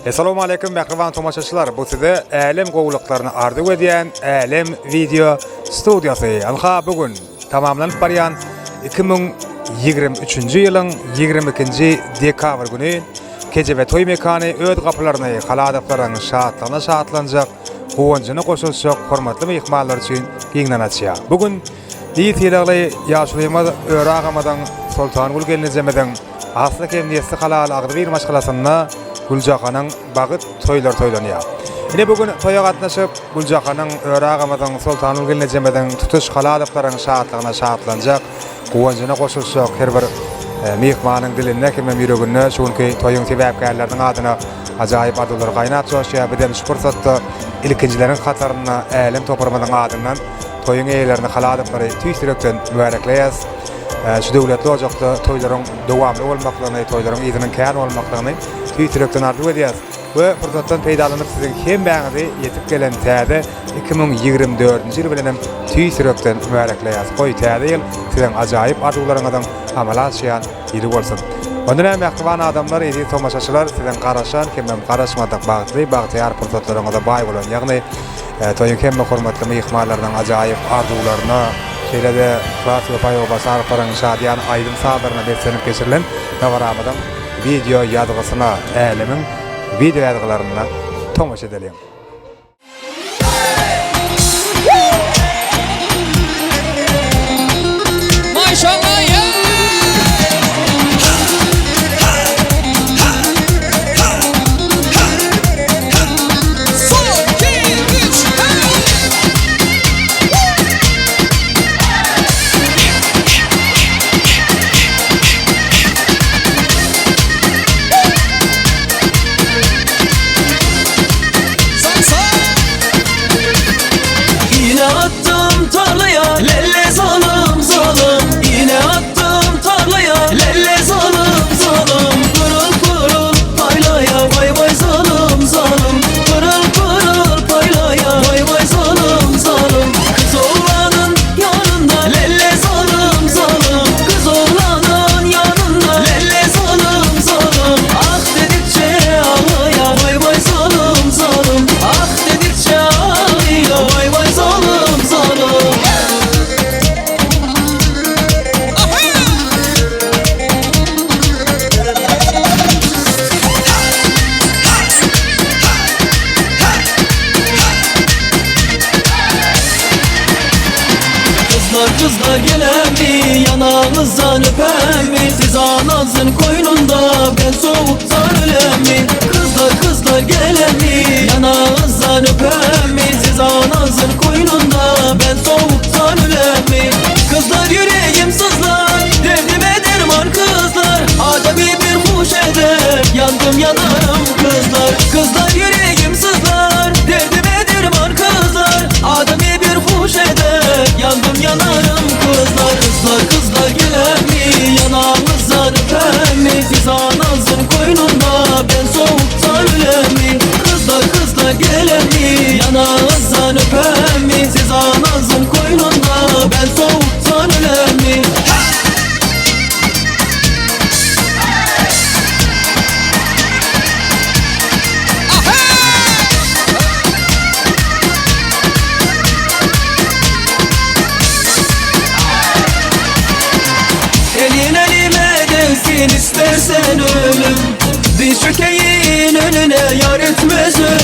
Essalawmaleýkum mähriban tomaşaçylar bu size älem gowulyklaryny arzuw edýän Älem wideo studiýasy. Ynha bu gün tamamlanyp barýan 2023-nji ýylyň 22-nji dekabr güni Kejebe toý mekany öz gapylaryny haladyklaryň şatlygyna şatlanjak, guwanjyna goşulyşjak hormatly myhmanlar üçin giňden açýar. Bu gün il sylagly ýaşulymyz Öre agamyzyň, Soltangül gelnejemiziň asly hem nesli halal agzybir maşgalasynda Güljahanyň bagyt toýlary toýlanýar. Ine bu gün toýa gatnaşyp, Güljahanyň, Öre agamyzyň, Soltangül gelnejemiziň tutuş halalyklaryň şatlygyna şatlanjak, guwanjyna goşulyşjak her bir myhmanyň dilinde hemem ýüreginde şu günki toýuň sebäpkärleriniň adyna ajaýyp arzuwlar gaýnap joşýar. Bizem şu pursatda ilkinjileriň hatarynda Älem toparymyzyň adyndan toýuň eýelerini halalyklary tüýs ýürekden mübärekleýäris. Şu döwletli ojakda toýlaryň dowamly bolmaklygyny, toýlaryň yzynyň kän bolmaklygyny tüýs ýürekden arzuw edýäris we pursatdan peýdalanyp siziň hemmäňizi ýetip gelen täze 2024-nji ýyl bilenem tüýs ýürekden mübärekleýäris. Goý, täze ýyl siziň ajaýyp arzuwlaryňyzyň amala aşýan ýyly bolsun. Onda näme mähriban adamlar, eziz tomaşaçylar, siziň garaşan hemem garaşmadyk bagtly, bagtyýar pursatlaryňyza baý bolan, ýagny Toýuň hemme hormatly myhmanlarynyň ajaýyp arzuwlaryna, şeýle-de Yhlas Wepa Ýolbaşarowaryň şadyýan aýdym-sazlaryna beslenip geçirilen dabaramyzyň wideo ýazgysyna, älemiň wideo ýazgylaryna tomaşa edeliň. Yine attım tarlaya lelle zalım zalım Yine attım tarlaya lelle zalım zalım Pırıl pırıl paylaya vay vay zalım zalım Pırıl pırıl paylaya vay vay zalım zalım Kız oğlanın yanında lelle zalım zalım Kız oğlanın yanında lelle zalım zalım Ah dedikçe ağlaya vay vay zalım zalım Ah dedikçe ağlaya vay vay zalım zalım Kızlar kızlar gelen mi yanağınızdan öpen mi Siz ananızın koynunda ben soğuktan ölen mi Kızlar kızlar gelen mi yanağınızdan öpen mi Siz ananızın koynunda ben soğuktan ölen mi Kızlar yüreğim sızlar derdime derman kızlar Ademi bir kuş eder yandım yanarım kızlar Kızlar yüreğim sızlar derdime derman kızlar Ademi bir kuş eder yandım yanarım kızlar Kızlar kızlar gelen mi yanağımızdan öpen mi Siz ananızın koynunda ben soğuktan ölen mi Kızlar kızlar gelen mi yanağınızdan öpen mi Siz ananızın koynunda ben soğuktan ölen mi Elin elime değsin istersen ölüm Diz çökeyin önüne yar etmez ölüm.